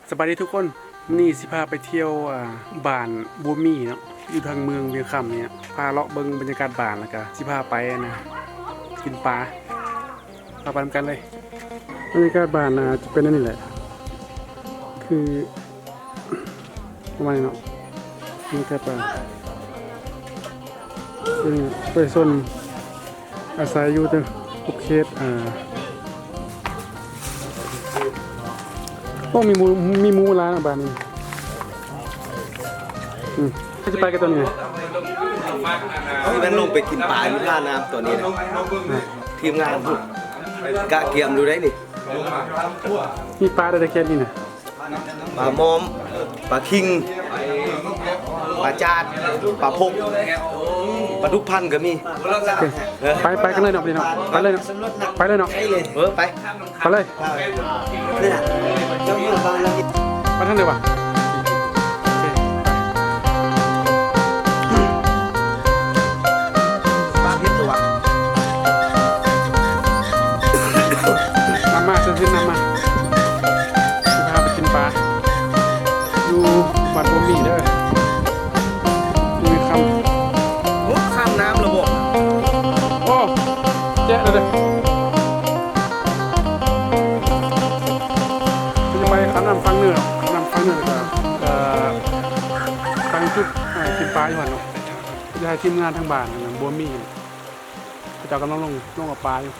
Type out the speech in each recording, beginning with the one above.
ສະບາຍດີທຸກຄົນ, ມື້ນີ້ຊິພາໄປທ່ຽວ ອ່າ ບ້ານບົວມີເນາະ ຢູ່ທາງເມືອງວຽງຄຳນີ້ເນາະ. ພາເລາະເບິ່ງບັນຍາກາດບ້ານ ແລ້ວກະຊິພາໄປ ອັນນະ ກິນປາ. ເຮົາໄປນຳກັນເລີຍ. ບັນຍາກາດບ້ານ ອ່າ ຈະເປັນອັນນີ້ແຫຼະ ຄື ປະມານນີ້ເນາະ. ບັນຍາກາດບ້ານ ເປັນປະຊາຊົນອາໄສຢູ່ແຕ່ຂອບເຂດ ອ່າ ໂອ້ ມີໝູ ມີໝູຫຼາຍເນາະບ້ານນີ້. ອືມ ເຮົາຊິໄປກັນຕອນນີ້ ຊິແມ່ນລົງໄປກິນປາຢູ່ທ່ານ້ຳຕອນນີ້ນະ. ອ່າ ທີມງານພຸ້ນກະກຽມຢູ່ໃດນີ້. ມີປາໄດ້ແຕ່ແຄ່ນີ້ນະ ປາມອມ ປາຄິງ ປາຈາດ ປາພົກ ປາດຸກພັນກໍມີ. ໂອເຄ ເອີ ໄປ ໄປກັນເລີຍເນາະ ໄປເນາະ ໄປເລີຍເນາະ ໄປເລີຍເນາະ. ເອີ ໄປ ໄປເລີຍ. ໄປທາງໃດວະ? ໂອເຄ ໄປ. ປາເຫັດຕົວະ ນຳມາ ເຊີນ ນຳມາ ຊິພາໄປກິນປາ ຢູ່ວັດບໍ່ມີເດີ ມີຄຳ. ໂອ້ ຂ້າມນ້ຳແລ້ວບໍ່? ໂອ້ ແຈະແລ້ວເດີ. ເຮົາຈະໄປຂ້າມນ້ຳຝັ່ງເໜືອ ຂ້າມນ້ຳຝັ່ງເໜືອ ແລ້ວກໍ ເອີ ຕັ້ງຈຸດ ເອີ ກິນປາຢູ່ຫັ້ນເນາະ. ຈະໃຫ້ທີມງານທາງບ້ານນະ ບໍ່ມີ ເຂົາເຈົ້າກຳລັງລົງ ລົງເອົາປາຢູ່.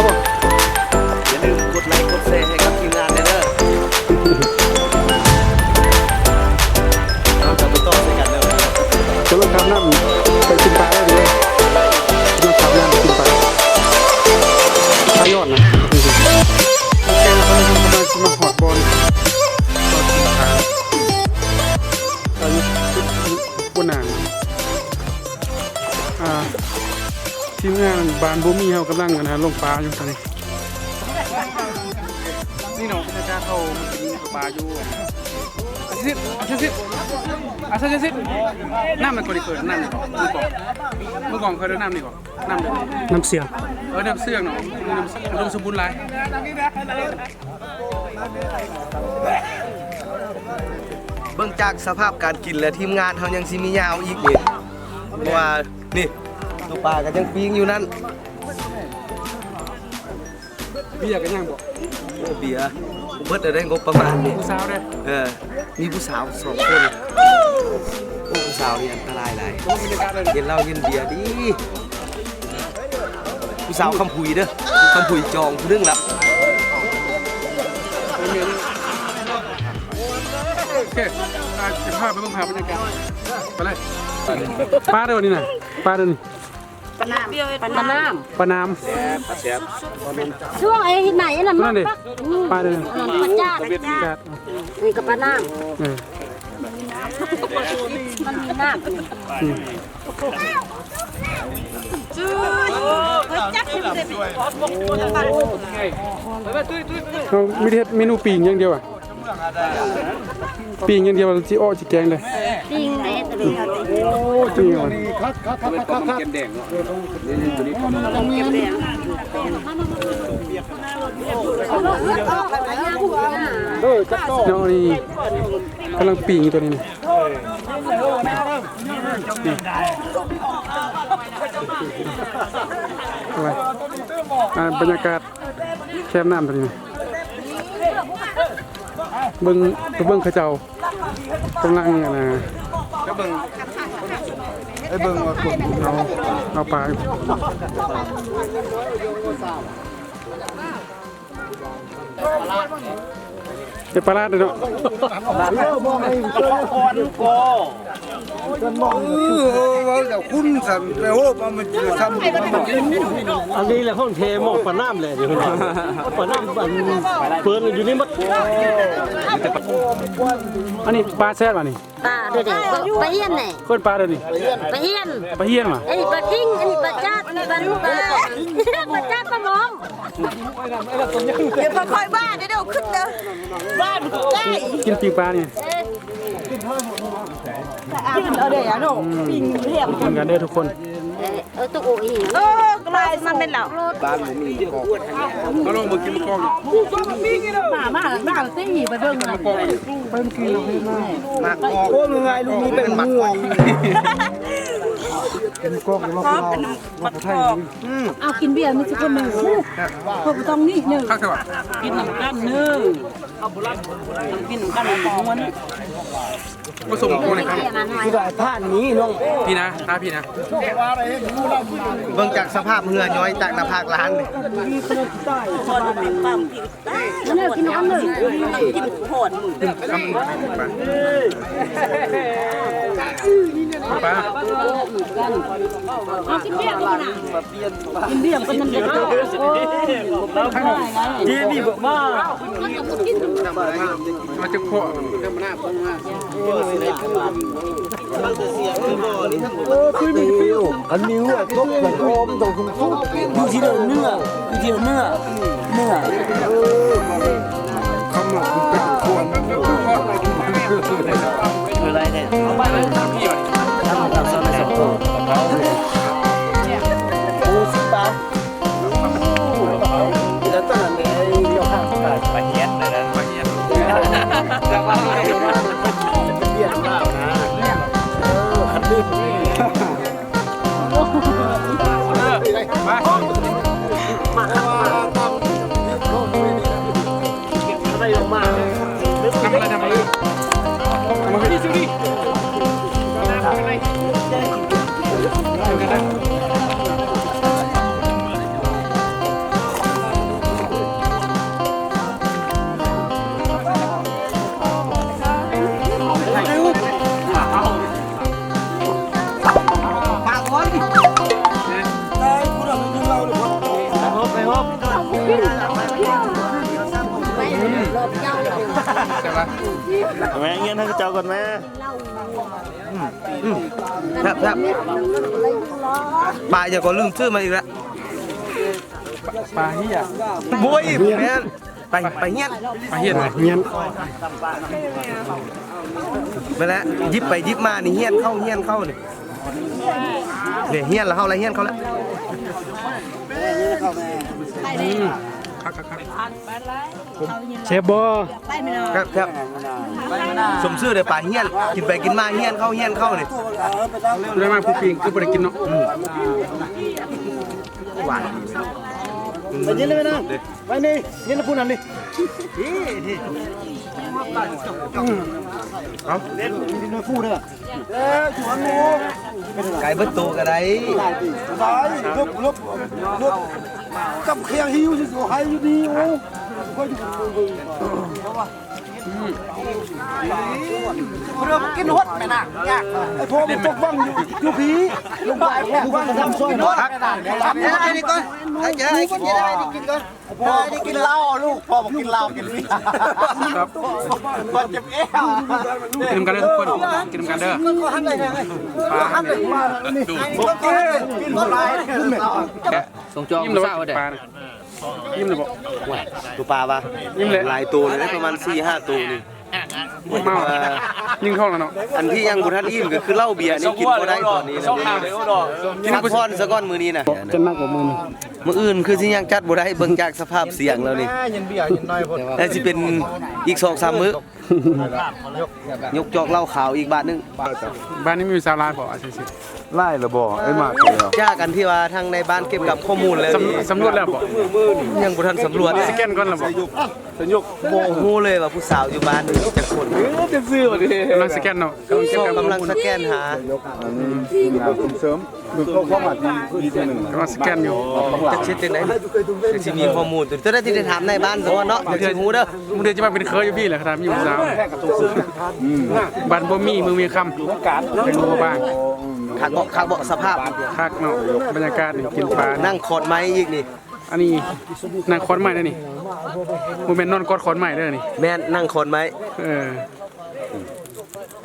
ຢ່າລືມກົດໄລກົດແຊໃຫ້ກັບທີມງານແດ່ເດີ. ເຮົາຈະໄປຕໍ່ໃສ່ກັນເດີ. ກຳລັງຂ້າມນ້ຳໄປກິນປາແລ້ວເດີ. ກຳລັງຂ້າມນ້ຳໄປກິນປາ. ພາຍອດນະ. ໂອເຄ ເຮົາກຳລັງຈະມາຮອດບ່ອນ ບ່ອນກິນປາ. ອາຍຸ ບໍ່ນານ ອ່າ ທີມງານບ້ານບໍ່ມີ ເຮົາກຳລັງ ອັນນະ ລົງປາຢູ່ຕອນນີ້. ນີ້ເນາະ ບັນຍາກາດເຮົາມາກິນປາຢູ່ ອາຊິດ ອາຊິດ ອາຊິດ ອາຊິດ ນ້ຳມັນກໍໄດ້ເປີດ ນ້ຳນີ້ ເບິ່ງກ່ອນ ເບິ່ງກ່ອນ ເຄີຍໄດ້ນ້ຳນີ້ບໍ່? ນ້ຳ ນ້ຳເຊື່ອງ ເອີ ນ້ຳເຊື່ອງເນາະ ນ້ຳ ອຸດົມສົມບູນຫຼາຍ. ເບິ່ງຈາກສະພາບການກິນແລ້ວ ທີມງານເຮົາຍັງຊິມີຍາວອີກນີ້ ເພາະວ່ານີ້ ໂຕປາກໍຍັງປີ້ງຢູ່ນັ້ນ. ເບຍກໍຍັງບໍ່? ໂອ້ ເບຍເບິດແລ້ວເດ້ ງົບປະມານນີ້ ຜູ້ສາວເດ້. ເອີ ມີຜູ້ສາວສອງຄົນ. ໂອ້ ຜູ້ສາວນີ້ອັນຕະລາຍຫຼາຍ ເຫັນເຫຼົ້າເຫັນເບຍດີ. ຜູ້ສາວຄຳຜຸຍເດີ ຄຳຜຸຍຈອງຜູ້ໜຶ່ງລະ. ໂອເຄ ອ່າ ຈະພາໄປເບິ່ງພາບບັນຍາກາດ ໄປເລີຍ. ປາເດີນີ້ນະ ປາເດີນີ້ ປານ້ຳ ປານ້ຳ ປານ້ຳ. ຊ່ວງໄອ້ເຮັດໃໝ່ລະ ນັ້ນເດ້ ປາເດີ ປາຈາດ ຈາດ ນີ້ກໍປານ້ຳ. ເອີ ມັນມີນ້ຳ ອືມ. ເຮົາມີແຕ່ເຮັດເມນູປີ້ງຢ່າງດຽວອະ ປີ້ງຢ່າງດຽວ ຊິເອາະຊິແກງເດ້ ປີ້ງແດ່. ໂອ້ ປີ້ງ ເອີ ຈັບຕໍ່ເນາະ ນີ້ກຳລັງປີ້ງຢູ່ຕົວນີ້ນະ. ນີ້ ເອົາໄວ້ ອ່າ ບັນຍາກາດແຄມນ້ຳຕົວນີ້ນະ. ເບິ່ງ ໄປເບິ່ງເຂົາເຈົ້າກຳລັງ ອັນນະ ໄປເບິ່ງ ໄປເບິ່ງວ່າຄົນ ເອົາ ເອົາປາຢູ່. ເຮັດປາລາດເດ້ເນາະ. ເອີ ເວົ້າແຕ່ຄຸນຊັ້ນ ແຕ່ໂອ້ ມັນຊິທຳ ອັນນີ້ແຫຼະຂອງແທ້ ໝໍ້ປານນ້ຳແຫຼະ ປານນ້ຳ ອັນເປີນຢູ່ນີ້ໝົດ. ອັນນີ້ປາແຊດຫວານີ້? ປາເດີ ປາຮຽນນີ້ ເອີ້ນປາເດີນີ້ ປາຮຽນ ປາຮຽນຫວາ? ອັນນີ້ປາກິງ ອັນນີ້ປາຈັດ ອັນນີ້ປາລູກ ປາຈັດ ປາໝອງ. ດຽວຄ່ອຍໆວ່າເດີ ຂຶ້ນເດີ ວ່າໄດ້ ກິນປີ້ງປານີ້ ກິນເອົາເດ້ອະ ອືມ ປີ້ງແຮມ ກິນກັນເດີທຸກຄົນ. ເອີ ໂຕໂອອີ ເອີ ກະລາຍມັນແມ່ນແລ້ວ ບ້ານບໍ່ມີກອງ ມາລອງເບິ່ງກິນໝາກກອງ ມາ ມາ ມາຕິ ໄປເບິ່ງ ໝາກກອງ ເບິ່ງກິນໝາກກອງ ໂອ້ຍ ງ່າຍ ລູກນີ້ເປັນໝາກກອງ ກິນໝາກກອງ ເອົາໄທ ອືມ ເອົາກິນເບຍ ມີຈັກຄົນໜຶ່ງ ເຮົາບໍ່ຕ້ອງນີ້ໜຶ່ງ ຄັກແທ້ຫວາ ກິນນຳກັນເດີ ກິນນຳກັນມ່ວນ. ບໍ່ສົມຄວນເລີຍຄັບ ຄືວ່າຜ່ານນີ້ນ້ອງ ພີ່ນະ ພາພີ່ນະ ເບິ່ງຈາກສະພາບເຫື່ອຍ້ອຍຈາກໜ້າຜາກຫຼານນີ້ ແນວກິນນ້ຳເລີຍ ກິນໂພດ ປາ ເອົາກິນເບຍກ່ອນນະ. ກິນເບຍກ່ອນນະ ໂອ້ຍ ເຈບີບອກມາ ມາຈັກພໍ້ ໂອ້ຍ ຄືມີຟິວ ຄັນມີເຫື່ອຕົກ ກະອອມຕ້ອງສູງໆ ຢູ່ທີ່ເດີເນື້ອ ຢູ່ທີ່ເດີເນື້ອ ເນື້ອ ຄຳວ່າຄຸນເປັນຄົນ ຄືໄລແທ້ ເອົາໄປເລີຍ ທຳກັບຊອນໃນສອງໂຕ ໂອ້ ສິບບາດ ແລ້ວຕອນນັ້ນໄອ້ເຈົ້າຂ້າງກາຍ ປາຮຽນ ປາຮຽນ ແຕ່ວ່າ ປຽນລາວນະ ເອີ ຄັນດື່ມ ເອີ ມາ ມາ ມາ ມາ ທຳອະໄລ ທຳອະໄລ ມາ ແມ່ ງຽນໃຫ້ເຂົາເຈົ້າກ່ອນແມ່. ອືມ ອືມ ແຊບໆ ປາຫຍັງກໍລືມຊື່ມາອີກແລ້ວ ປາເຫຍ ໂອ້ຍ ບໍ່ແມ່ນ ປາ ປາຮຽນ ປາຮຽນ ປາຮຽນ ແມ່ນແຫຼະ ຢິບໄປຢິບມານີ້ ຮຽນເຂົ້າ ຮຽນເຂົ້ານີ້ ນີ້ຮຽນລະເຮົາລະ ຮຽນເຂົ້າລະ ອືມ ຄັກໆໆ ແຊບບໍ່? ແຊບໆ ສົມຊື່ເດ້ ປາຮຽນ ກິນໄປກິນມາ ຮຽນເຂົ້າ ຮຽນເຂົ້ານີ້ ໄດ້ມາຜູ້ປີ້ງຄືບໍ່ໄດ້ກິນເນາະ ອືມ ຫວານດີ ໄປຍິນໄດ້ໄໝນະ ໄປນີ້ ຍິນຜູ້ນັ້ນນີ້ ອືມ ເອົາ ກິນເນື້ອຟູເດີ. ເອີ ຢູ່ອັນໂອ ໄກ່ເບິດໂຕກໍໄດ້ ໄດ້ ລົບ ລົບ ລົບ ກັບແຂ້ງຫິວຊິໃຫ້ຢູ່ດີ ໂອ້ ເຮົາບໍ່ກິນຫົດແມ່ນະ ຍາກ ໄອ້ພໍ່ມັນຕົກວັງຢູ່ ຢູ່ພີ້ ລົງໄປ ວັງທຳຊອຍ ຮັກ ຮັກ ອັນນີ້ກ່ອນ ໃຫ້ ໃຫ້ກິນ ໃຫ້ກິນກ່ອນ. ໄດ້ກິນເຫຼົ້າລູກ ພໍ່ບໍ່ກິນເຫຼົ້າກິນເບຍ ຄອບ ຄອບເຈັບແອວ ກິນນຳກັນເດີທຸກຄົນ ກິນນຳກັນເດີ ປາ ສົ່ງຈອງຜູ້ສາວເດ້ ອີ່ມແລ້ວບໍ່? ໂອ້ຍ ໂຕປາວະ ອີ່ມແລ້ວ ຫຼາຍໂຕເລີຍ ປະມານສີ່ຫ້າໂຕນີ້ ເມົາ ຍິງທ້ອງແລ້ວເນາະ ອັນທີ່ຍັງບໍ່ທັນອີ່ມກໍຄືເຫຼົ້າເບຍນີ້ກິນບໍ່ໄດ້ຕອນນີ້ນະ ພັກຜ່ອນຊະກ່ອນມື້ນີ້ນະ ຈະໜັກກວ່າມື້ນີ້ ມື້ອື່ນຄືຊິຍັງຈັດບໍ່ໄດ້ ເບິ່ງຈາກສະພາບສຽງແລ້ວນີ້ ແຕ່ຊິເປັນອີກສອງສາມມື້ ຍົກຈອກເຫຼົ້າຂາວອີກບາດໜຶ່ງ ບ້ານນີ້ມີສາວລາວບໍ່? ອາ ຊິ ຫຼາຍແລ້ວບໍ່? ເອີຍ ມາແລ້ວ. ຈາກອັນທີ່ວ່າທາງໃນບ້ານເກັບກັບຂໍ້ມູນແລ້ວ ສຳ ນີ້ ສຳຫຼວດແລ້ວບໍ່? ຍັງບໍ່ທັນສຳຫຼວດ. ສະແກນກ່ອນແລ້ວບໍ່? ບໍ່ຮູ້ເລີຍວ່າຜູ້ສາວຢູ່ບ້ານນີ້ຈັກຄົນ. ເອີ ຈັກຊື່ວ່າເດ້. ກຳລັງສະແກນເນາະ. ກຳລັງສະແກນຫາ. ອືມ ສົ່ງເສີມ ເບິ່ງຂໍ້ຄວາມທີ່ດີເທື່ອໜຶ່ງ. ກຳລັງສະແກນຢູ່. ຈັກຊິເຮັດຈັ່ງໃດ? ຈັກຊິມີຂໍ້ມູນຕົວໃດທີ່ໄດ້ຖາມໃນບ້ານຊະກ່ອນເນາະ ຈັກຊິຮູ້ເດີ. ບາງເທື່ອຈະມາເປັນເຂີຍຢູ່ພີ້ແຫຼະ ຖ້າມີຜູ້ສາວ. ອືມ ບ້ານບໍ່ມີ ເມືອງມີຄຳ ເປັນຫົວບ້ານ. ຄັກເບາະ ຄັກເບາະ ສະພາບ. ຄັກເນາະ ບັນຍາກາດນີ້ ກິນປາ ນັ່ງຂອນໄມ້ອີກນີ້. ອັນນີ້ນັ່ງຂອນໄມ້ເດີນີ້. ບໍ່ແມ່ນນອນກອດຂອນໄມ້ເດີນີ້. ແມ່ນ ນັ່ງຂອນໄມ້. ເອີ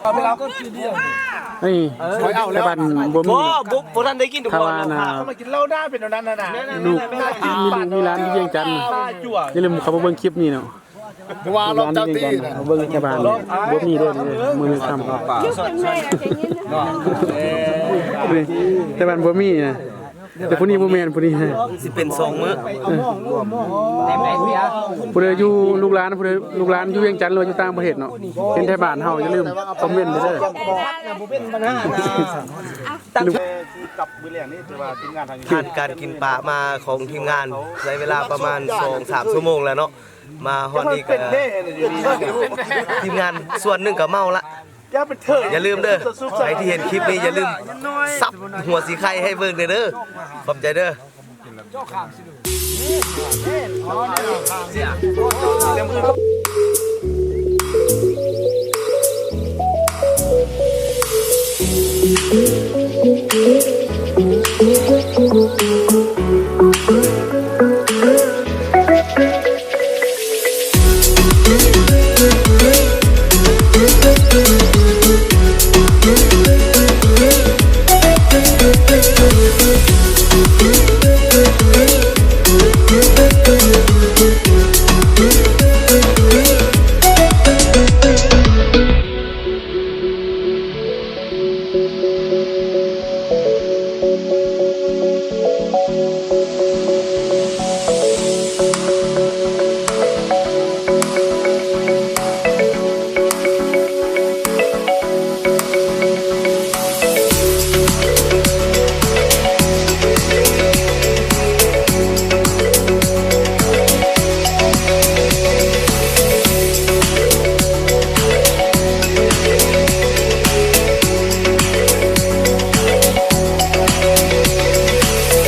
ອັນນີ້ ເອີ ໄທບ້ານບໍ່ມີ. ບໍ່ ບໍ່ທັນໄດ້ກິນ. ຖ້າວ່ານະ ເຂົາມາກິນເຫຼົ້ານາເປັນແນວນັ້ນນະ. ລູກມີລູກມີຫຼານຢູ່ວຽງຈັນ ຢ່າລືມເຂົ້າມາເບິ່ງຄລິບນີ້ເນາະ. ວ່າລອງເຈົ້າຕີນະ ເບິ່ງແຕ່ບ້ານບໍ່ມີເດີ ມື້ນີ້ຄ່ຳ. ແຕ່ບ້ານບໍ່ມີນະ. ແຕ່ຜູ້ນີ້ບໍ່ແມ່ນ ຜູ້ນີ້ນະ ຊິເປັນສອງມື້. ເອີ ຜູ້ໃດຢູ່ ລູກຫຼານ ຜູ້ໃດ ລູກຫຼານຢູ່ວຽງຈັນ ຫຼືວ່າຢູ່ຕ່າງປະເທດເນາະ ເຫັນໄທບ້ານເຮົາ ຢ່າລືມຄອມເມັນເດີ. ທານການກິນປາມາຂອງທີມງານ ໃຊ້ເວລາປະມານສອງສາມຊົ່ວໂມງແລ້ວເນາະ. ມາຮອດນີ້ກໍທີມງານສ່ວນໜຶ່ງກໍເມົາລະ. ຢ່າລືມເດີ ໃຜທີ່ເຫັນຄລິບນີ້ຢ່າລືມສັບຫົວສີໄຂ່ໃຫ້ເບິ່ງແດ່ເດີ. ຂອບໃຈເດີ.